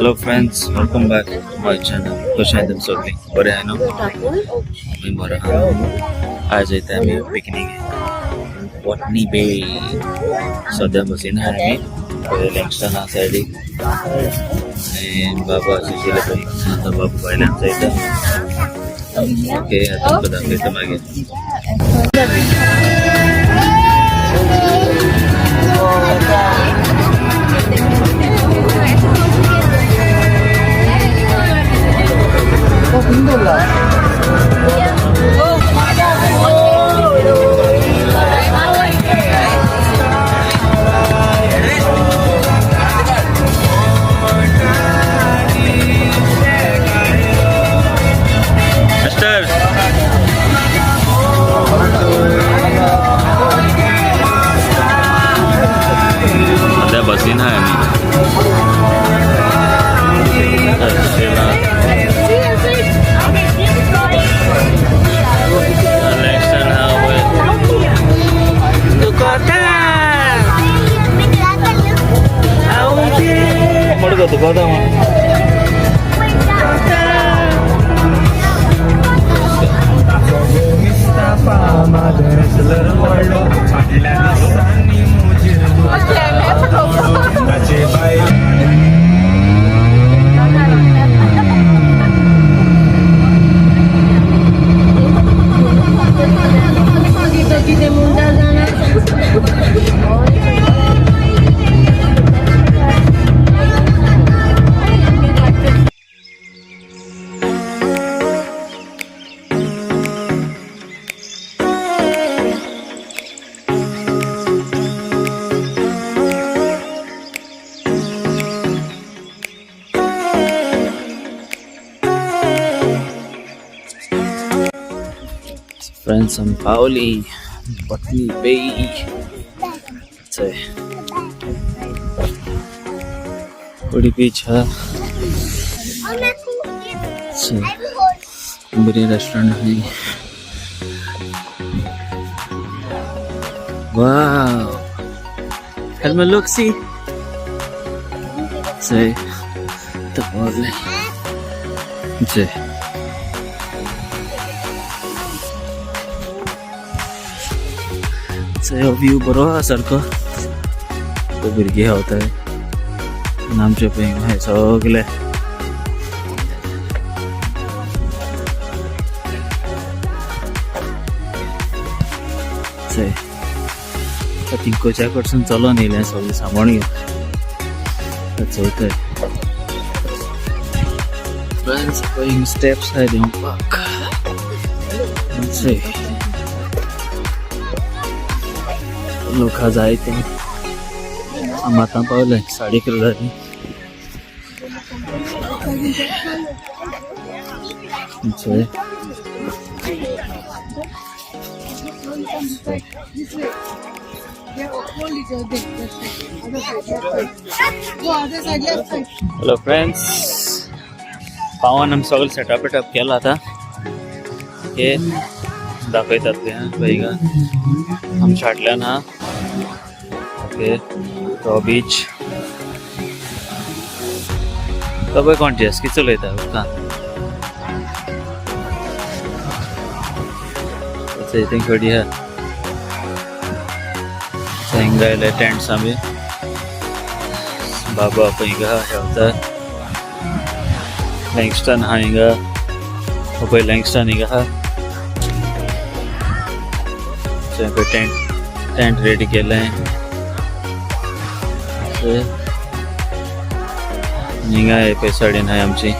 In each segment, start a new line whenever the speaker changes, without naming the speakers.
Hello friends, welcome back to my channel. कशें आहाय तुमी सगळीं बरें आहाय न्हू? आमी बरो आहा. आयज वयता आमी पिकनीक बॉटनी बे. सद्या बसीन आहा आमी पळय लँगस्टन आहा सायडीक आनी बाबा सुशील पळय आतां बाबू भायल्यान चोयता. ओके, आतां तुमकां दाखयता मागीर. मिस्टर, सद्या बसीन आहा आमी. सुशील आहा. लँगस्टन आहा पळय. मडगो दुखता. फ्रेंड्स, आमी पावली बटनी बे. चय, बडी बीच हा. चय, बरी रेस्टोरंट आहे. Wow. Helma, look, see. चय, तर चय चय, हो व्यू बरो आहा सारको. तो भुरगीं खावताय आनी आमचे पळय हिंगा सगळे. चय, आतां कोचा कडसून चलोन येयलें, सगळें सांबाळून घेवन चोयताय. फ्रेंड्स, पळय हिंगा स्टेप्स आहाय देंवपाक. चय, लोक जायते. आमी आतां पावले, 11:30 जाली. चय. हॅलो फ्रेंड्स, पावन आमी सगळें सेटअप बिटअप केला आतां. हे दाखयतात ते पळय हिंगा आमच्या फाटल्यान हा. ओके, तो बीच तो पळय, कोण जेस्की चलयता उदकान. थंय खडी आहा. हिंगा आयले टेंट्स आमी. बाबा पळय हिंगा हेवता. लँगस्टन हा हिंगा. हो पळय, लँगस्टन हिंगा आहा. पळय, टेंट टेंट रेडी केलें. हिंगा हे पळय, सायडीन आहाय आमची.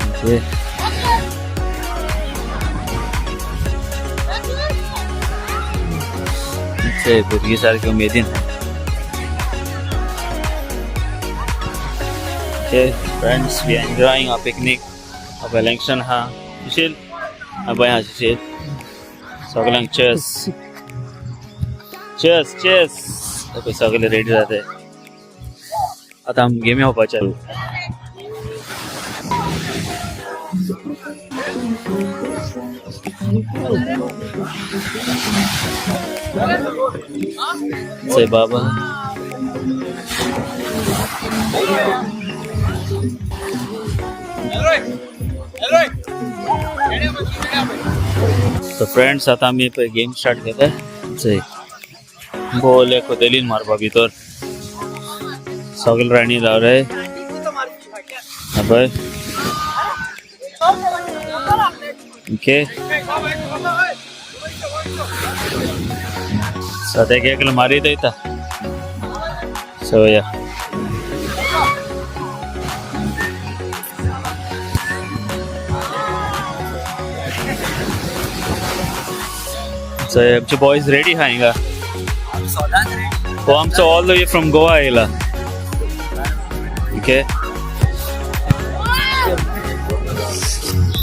ओके. भुरगीं सारकी उमेदीन. Okay, friends, we are enjoying our picnic. पळय लँगस्टन हा. सुशील, पळय हा सुशील. सगळ्यांक चेस चेस चेस. पळय, सगळे रेडी जाते. आतां आमी गेमी खेळपाचे. चय बाबा. सो फ्रेंड्स, आता आमी पळय गेम स्टार्ट केले. चोय, बोले कोदेलीन मारपा भितर सगळे राणी रावले. हा पळय. ओके, सो ते एकले मारीत वयता. सो या. सो आमचे बॉयज रेडी हा हिंगा. हो आमचो all the way from Goa येयला. ओके.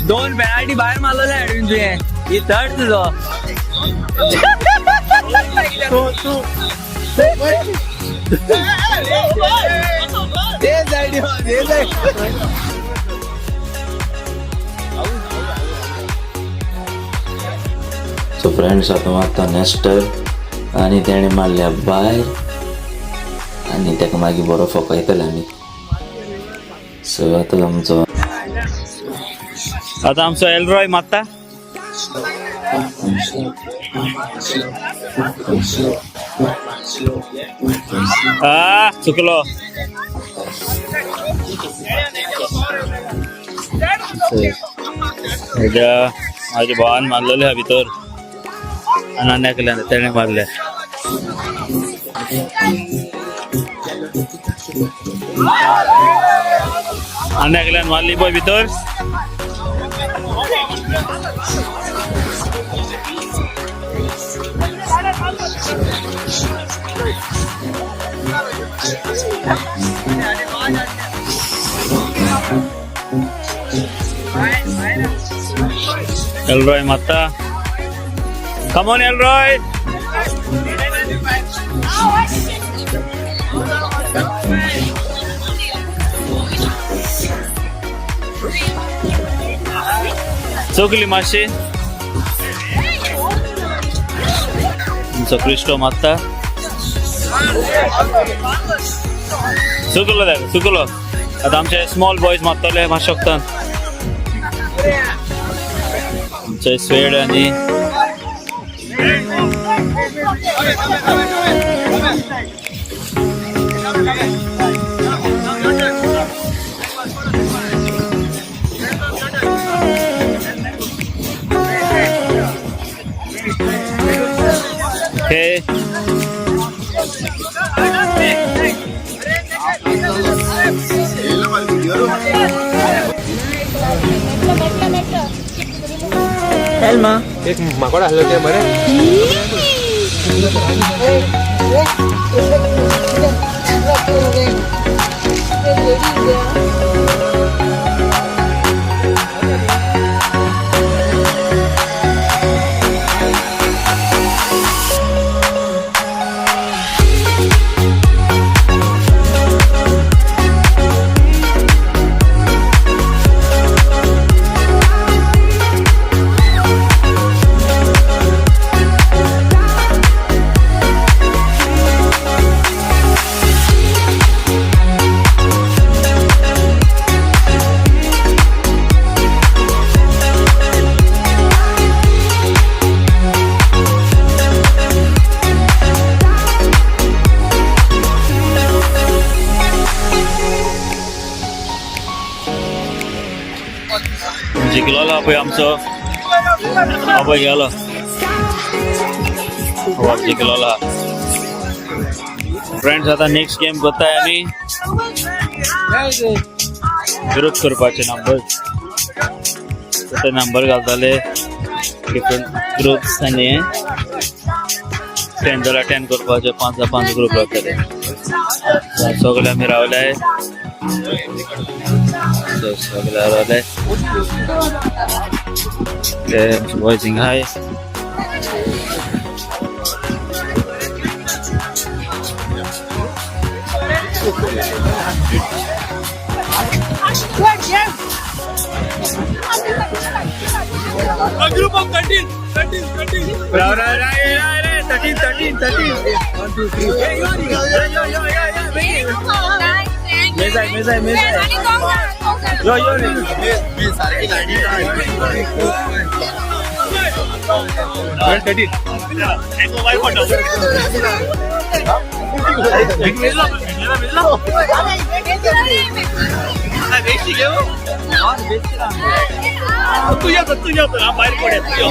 दोन पेनाल्टी भायर मारलेले एडविन तुवें, ही थर्ड तुजो.
सो फ्रेंड्स, आतां मारता नेस्टर आनी तेणें मारल्या भायर आनी ताका मागीर बरो फकयतले आमी. सो आतां आमचो
आता आमचो एलरॉय मारता. आ, चुकलो. हेज्या माझ्या भावान मारलेले हा भितर आनी आनी एकल्यान तेणें मारले. आनी एकल्यान मारली पळय भितर. एलरॉय मारता. Come on, Elroy. चुकली मातशी. तुमचो क्रिस्टो मारता. चुकलो ताका, चुकलो. आता आमचे स्मॉल बॉयज मारतले मातशे शकतात. आमचे स्वेड आणि हे.
एक माकोड आसलो ते बरें.
जिखलोलो पळय आमचो. हा पळय गेलो. हो, जिखलोलो. फ्रेंड्स, आता नेक्स्ट गेम करताय आमी. ग्रुप करपाचे नंबर, ते नंबर घालताले डिफरंट ग्रुप्स आनी 10 जाल्यार 10 करपाचे, पांच जाल्यार पांच ग्रुप रावतले. सगळे आमी रावले. So, सगळे रावले ते बॉयज हिंगाय.
13 13 13 1 2 3. यो यो यो यो मेजाय मेजाय मेजाय. यो यो. 13. तू यो बाहेर पडेल तू यो.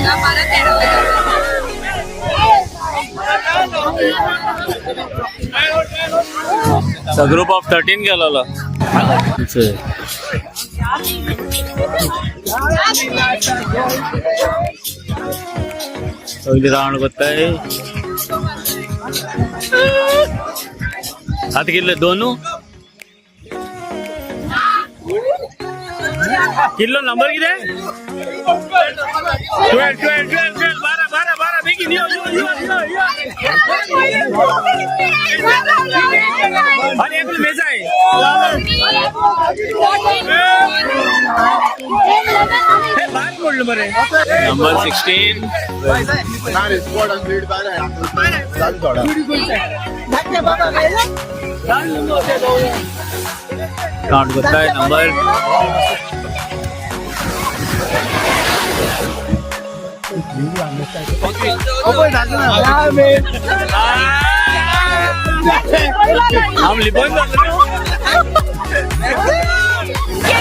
ग्रुप ऑफ 13 गेलेलो. सगळी राउंड करताय. आता कितले दोनू किल्लो नंबर किती? 12 12 12 12 12 12 12. बेगीन यो यो यो यो यो. आणि एकलो मेजाय. हे भायर पडलो मरे. नंबर 16. काउंट करताय नंबर. हम लिबोन.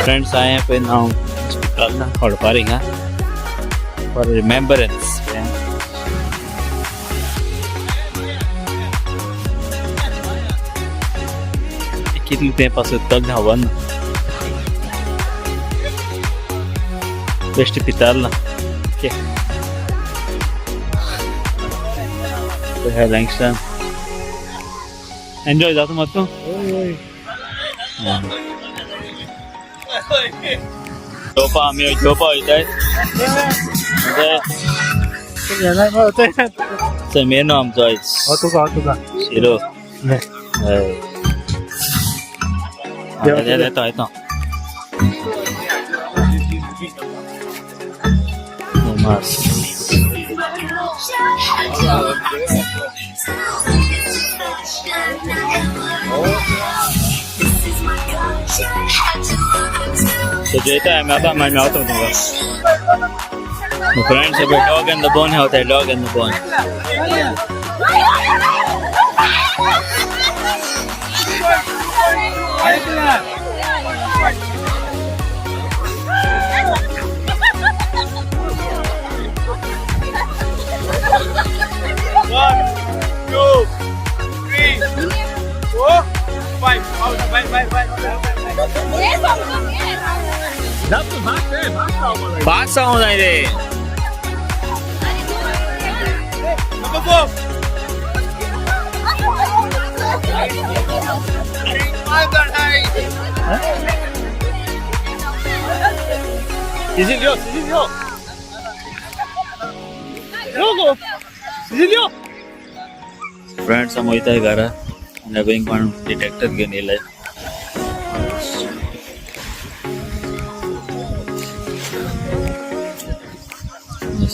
फ्रेंड्स आए हैं पे नाव खडपार हिंगा फॉर रिमेम्बरन्स. कितले तें पासून तग खबर ना. बेश्टे पितारला. ओके. लँगस्टन एन्जॉय जाता मत तूं. जेवपा आमी जेवपा वयताय. मेनू आमचो आयज.
तुका तुका.
शिरो. हय, येतो येतो. मास. So जेवताय आमी आतां, मागीर मेवता तुमकां. Friends, dog and the bone होता है, dog and the bone.
One, two, three, four, five. Five, five, five.
पाच सांगू जाय रे.
Number four.
46 46 logo 46. Friends, आमी वयताय घरा. नवीन कोण डिटेक्टर घेवन येयले.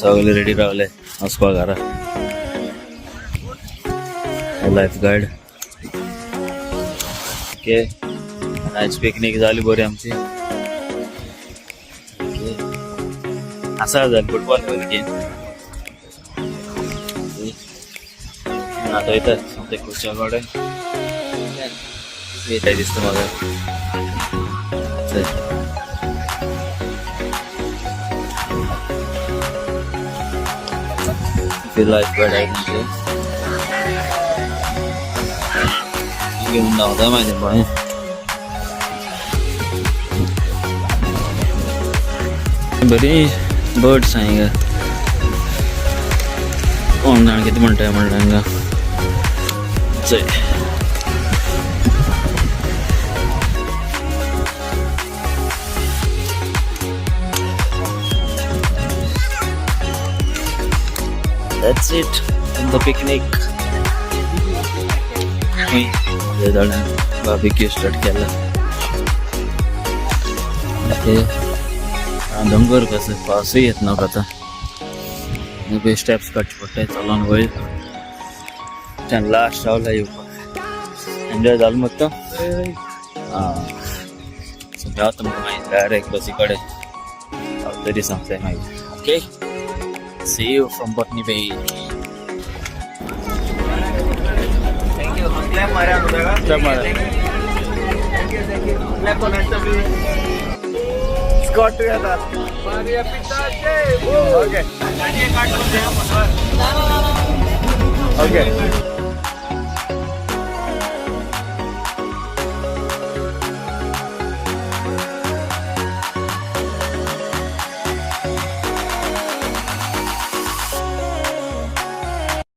सगळे रेडी रावले वचपाक घरा. Life guard. ओके, आयज पिकनीक जाली बरी आमची. ओके, आसा जाली फुटबॉल बरी गेम. आतां वयता सोमते खुर्च्या कडेन. येताय दिसता म्हाका. चल. लायफ गार्ड आहे तुमचे घेऊन धांवता मागीर बाय. बरी बर्ड्स हांगा. कोण जाण कितें म्हणटा म्हणटा हांगा. चल. That's it from the picnic. Barbecue start केला. ओके, दोंगर कसं पावसूय येत ना आता. स्टेप्स काडचे पडटा चलोन वयर. लास्ट रावला येवपाक. एन्जॉय जालो मत. आं, सो मेळो तुमकां मागीर डायरेक्ट बसी कडेन तरी सांगताय मागीर. Okay, see you from Botany Bay.
Clap मारा. Scott together. Okay. Okay.